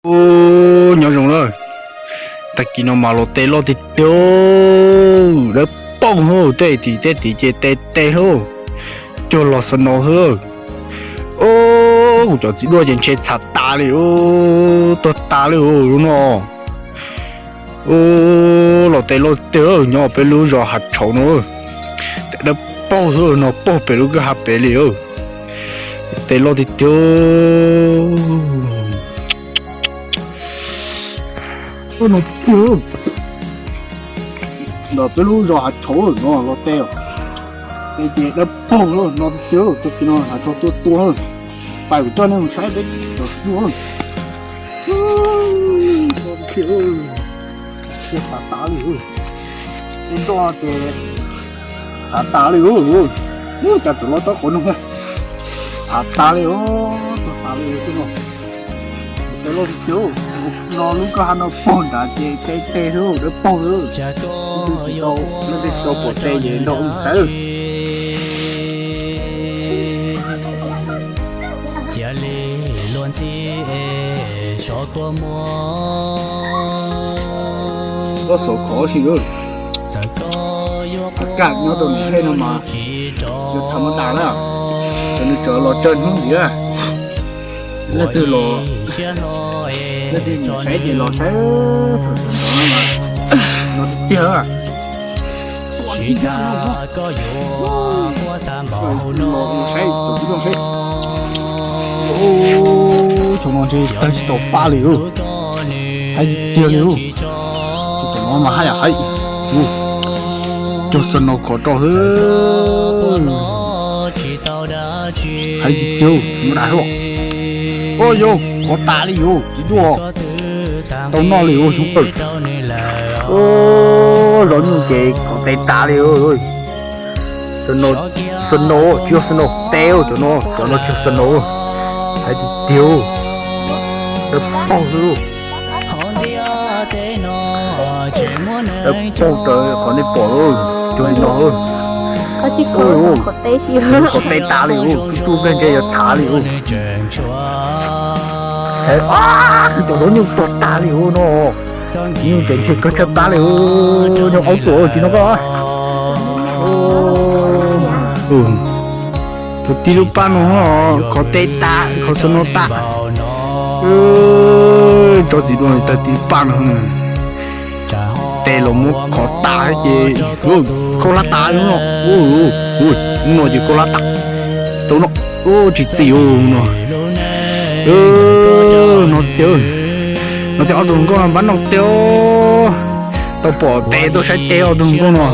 Ub, nyob zoo lawm. Tag kis no mas los tes loj tiag tiag, dawb paug hauj, tej tim tej tim ces tes tes hauj, cuag los snow xwb. Ub, kuv cov txiv duaj ces ntshe txhav tas li, tuag tas li lub no. Ub, los tes loj tiag, nyob peb lub zos Hav Tshauv no, tes dawb paug xwb, no paug pem lub kwj ha pem li. Tes loj tiag tiag. No tiag, ntawm peb lub zos Hav Tshauv no los tes, tes ces dawb paug no tiag, tag kis no Hav Tshauv tuaj tuaj. Pais kuv coj nej mus saib peb cov txiv duaj. Txhav tas li, tej nroj ces txhav tas li. Ub, cas txawm los tau qhov no, txhav tas li, tuag tas li. Tej loj tiag, no lub kwj ha no paug nrad ces tes tes xwb, dawb paug xwb. Leej twg tsis tau pom tes ces nrog wb mus saib. Cia li luag ntxhi es xyov kua muag. Koj xov khov si, txawm koj yuav kaj nyob rau nws tej no mas tsis tau muaj dag lawm, ces nws tseem los tsawg hnub ntxiv. Leej twg los, leej twg mus saib ces los saib, no tiag. Tsis dag koj yuav quaj tag npaum no. Tsoom no ntshe tawg tsis tau paj li lauj, haib tiag li lauj. Tsoom no mas haib yam haib, cog snow khov rau xwb. Haib tiag tiag, muaj dag hab. Ua yog khov tas li yus txiv duaj, tau noj li ua xyoob pawg. Zov nyuj ces khov tes tas li. Snow, snow, tsis yog snow, tes, cov no, cov no tsis yog snow, haib tiag tiag, dawb paug xwb. Dawb paug raws qhov nej pom, cuag li no. Khov tes tas li, tub tub ntshe yuav txhav li. Cov zov nyuj tuag tas li no, nyuj ces ntshe kawg tshaj plab li. Nyuj aub tuam tsis no koj. Thaum tib lub paj no, khov tes tas, khov snow tas. Tsob txiv duaj tawg tib lub paj no, tes los muab khov tas ces khaub hlab tas no. Ub, no ces khaub hlab tas. Tau no, tsis txim no. No tiag, no tiag, ob tug hluas nkauj no npab no tiag. Tau pom tes tuaj saib tes ob tug hluas nkauj no.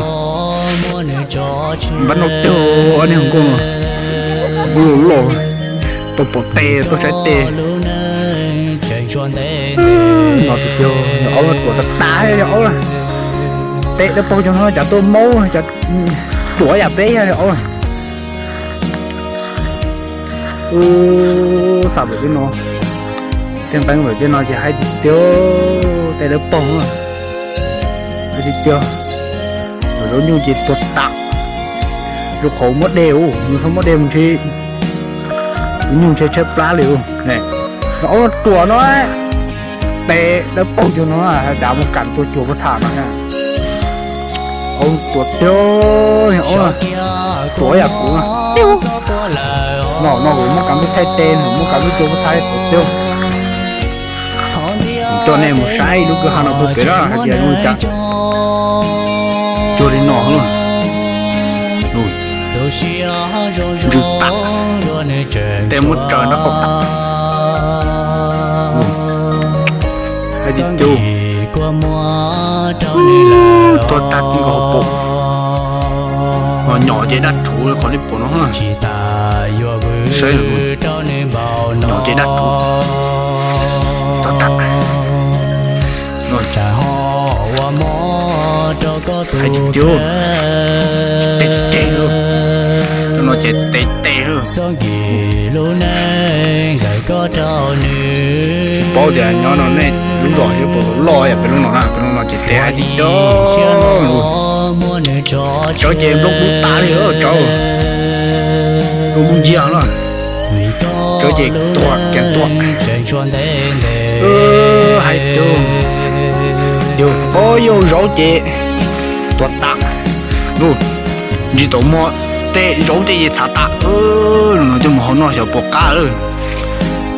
Npab no tiag, ob niag hluas nkauj no. Loj loj, tau pom tes tuaj saib tes. No tiag, yog aub tuam tas tas, yog aub. Tes dawb paug cov no cas tuaj maub, tuam yam peb yog aub. Ub, xam pem tej no, tej npeev pem tej no ces haib tiag tiag, tes dawb paug, haib tiag tiag. Zov nyuj ces tuag tas, rau qhov muab de, nws txhob muab de mus ntshe, nyuj ntshe tshaib plab li. Ob tuam no, tes dawb paug cov no, cas mus kam tua cuag pob txha no. Ob tuam tiag, ob tuam yam kuv no, no kuv muab kam tuaj thaij tes, muab kam tuaj cuag pob txha tuam tiag. Coj nej mus saib ib lub kwj ha no puag pem na hais tias zoo li cas. Cuag li no, ntsws tas, tes muab tsaws nraub qaum tas. Haib tiag tiag, tuag tas kis nkaus hauv paus. Nyom ces daj rhuv li qhov nej pom no. Saib, nyom ces daj rhuv, tuag tas. Haib tiag tiag, tes tes, no ces tes tes. Tsis paub tias nyob no nej lub zos thiab puas loj yam peb lub no na, peb lub no ces tes haib tiag tiag. Tsawv ces nplooj dub tas li, tsawv, nplooj dub nciab na. Tsawv ces tuag, ceev tuag. Zaub ces tuag tas. Ntsis tau muag tej zaub tej ces txhav tas. No coj mus hau noj xyov puas qab lawm.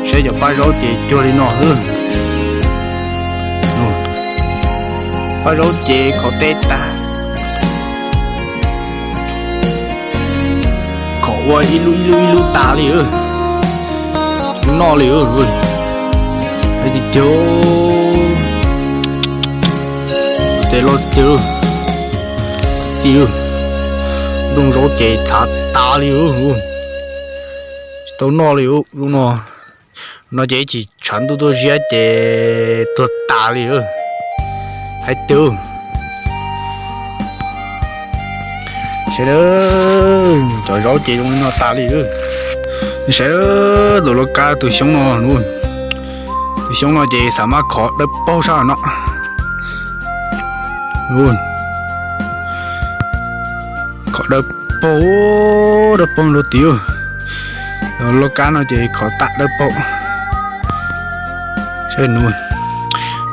Saib cov paj zaub ces cuag li no xwb. Paj zaub ces khov teb tag. Khov ua ib lub ib lub ib lub tas li. Noj li. Hais tiag tiag, tes loj tiag. Ti, nplooj zaub ces txhav tas li. Tsis tau noj li lub no. No ces ib chim tshav ntuj tuaj ziab ces tuag tas li. Hais tiag. Saib, cov zaub ces zoo li no tas li. Saib, tus laj kab tus xyoob no, tus xyoob no ces xav mas khov dawb paug sab no. Khov dawb paug, dawb paug nrog tid. Laj kab no ces khov tas dawb paug.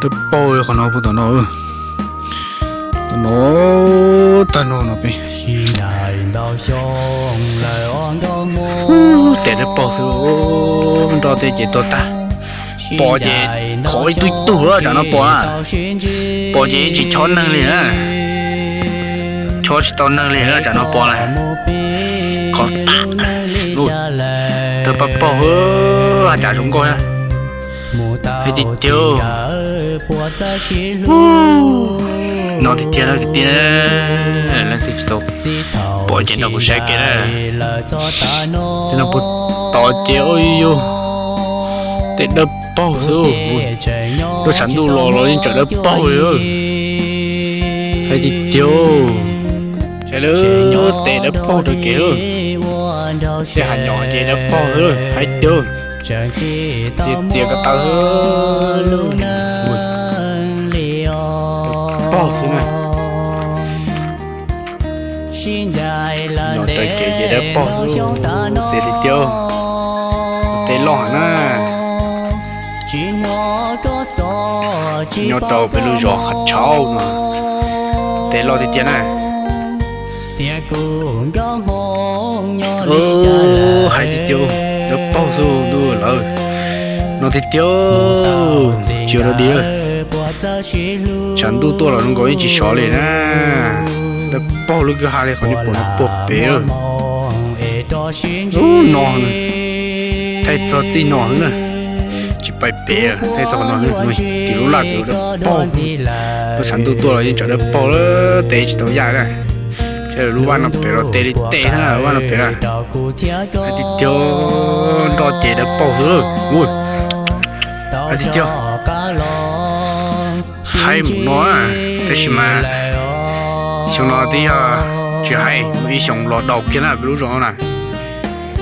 Dawb paug qhov no puag tom no. Tom no, tag no no peb. Tes dawb paug xwb, nroj tej ces tuag tag. Pom ces khov ib tug ib tug lawm tsam no pom na. Pom ces tsis chob neeg li na. Chob tsis tau neeg li na tsam no pom na. Khov tas. Tawg paj paug, hais cas zoo nkauj thiab. Hais tiag tiag. No tiag tiag na kwv tij, leej twg tsis tau pom ces nrog kuv saib kiag na. Tej no puag tom ces ua yus tes dawb paug xwb. Lub tshav ntuj los los yeej tseem dawb paug li. Hais tiag tiag. Saib lawm, tes dawb paug rau kev lawm. Tej hav nyom ces dawb paug xwb hais tiag. Txias txias ko taw xwb. Paug xwb na. Nyob raws kev ces dawb paug xwb, txias tiag tiag. Tes loj heev na. Nyob rau peb lub zos Hav Tshauv no, tes loj tiag tiag na. Hais tiag tiag, dawb paug xwb ntuj lawm. No tiag tiag, tsis ua dog dig. Tshav ntuj tuaj los zoo nkaus yeej tsis sov li na. Dawb paug lub kwj ha li qhov nej pom no puag pem. Ub no, thaij txog txij no xwb na, tsis pais pem, thaij txog qhov no xwb. Tim lub laj tim lub dawb paug, lub tshav ntuj tuaj los yeej tseem dawb paug, tes tsis tau yaj na. Lub vaj no pem los tes li tes xwb na, lub vaj no pem na. Hais tiag tiag, nroj ces dawb paug xwb. Hais tiag tiag, haib mus no, tab sis mas xyoo no twb yog tsis haib, muaj ib xyoo los daus kiag na peb lub zos no na.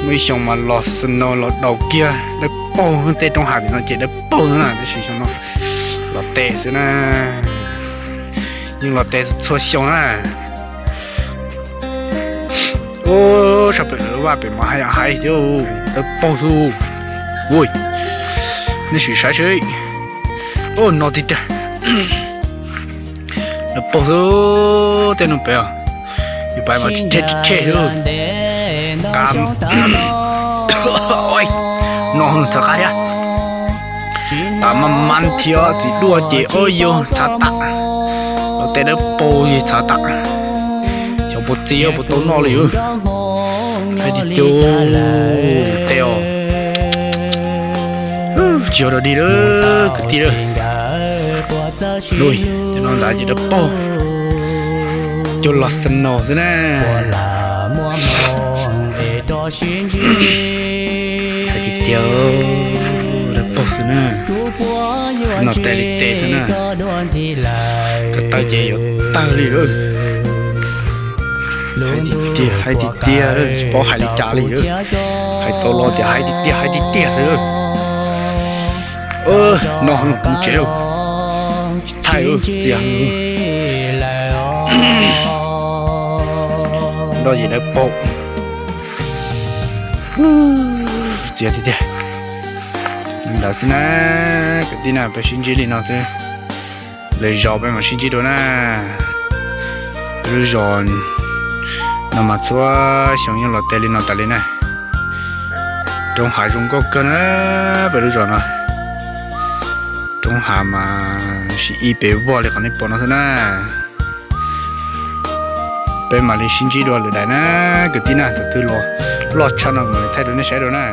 Muaj ib xyoo mas los snow los daus kiag, dawb paug, tej roob hav tim no ces dawb paug xwb na, tab sis xyoo no los tes xwb na. Yeej los tes txhua xyoo na. Ub, sab pem lub vaj pem mas haib haib thiab, dawb paug xwb. Ui, nej sim saib seb. Ub, no tiag tiag. Dawb paug xwb, tej no pem os. Yus pais mas rhe rhe xwb. Qab, no txhav qab thiab. Tam maj mam thiab txiv duaj ces ua yus txhav tas. Los tes dawb paug ces txhav tas. Xyov puas txi puas tau noj li. Hais tiag tiag, tes os. Tsis yog dog dig lawm kwv tij lawm. Ui, cov no ntawd ces dawb paug, cov los snow xwb na. Hais tiag tiag, dawb paug xwb na. No tes li tes xwb na. Ko taw ces yuav tawg li lawm. Hais tiag tiag, hais tiag tiag, tsis paub hais li cas li lawm. Hais tau los tias hais tiag tiag, hais tiag tiag xwb lawm. No mus tsev lawm. Thaij txias, nroj ces dawb paug. Txias tiag tiag. Li ntawd xwb na, kwv tij na, peb sib ntsib li no xwb. Lwm zaus peb mam sib ntsib dua na. Peb lub zos no mas txhua xyoo yeej los teb li no tas li na. Roob hav zoo nkauj kawg na, peb lub zos no. Roob hav mas sib ib pes vog li qhov nej pom no xwb na. Peb mam li sib ntsib dua lwm daim na, kwv tij na, tus twg los loj tshaj no mam li thaij rau nej saib dua na.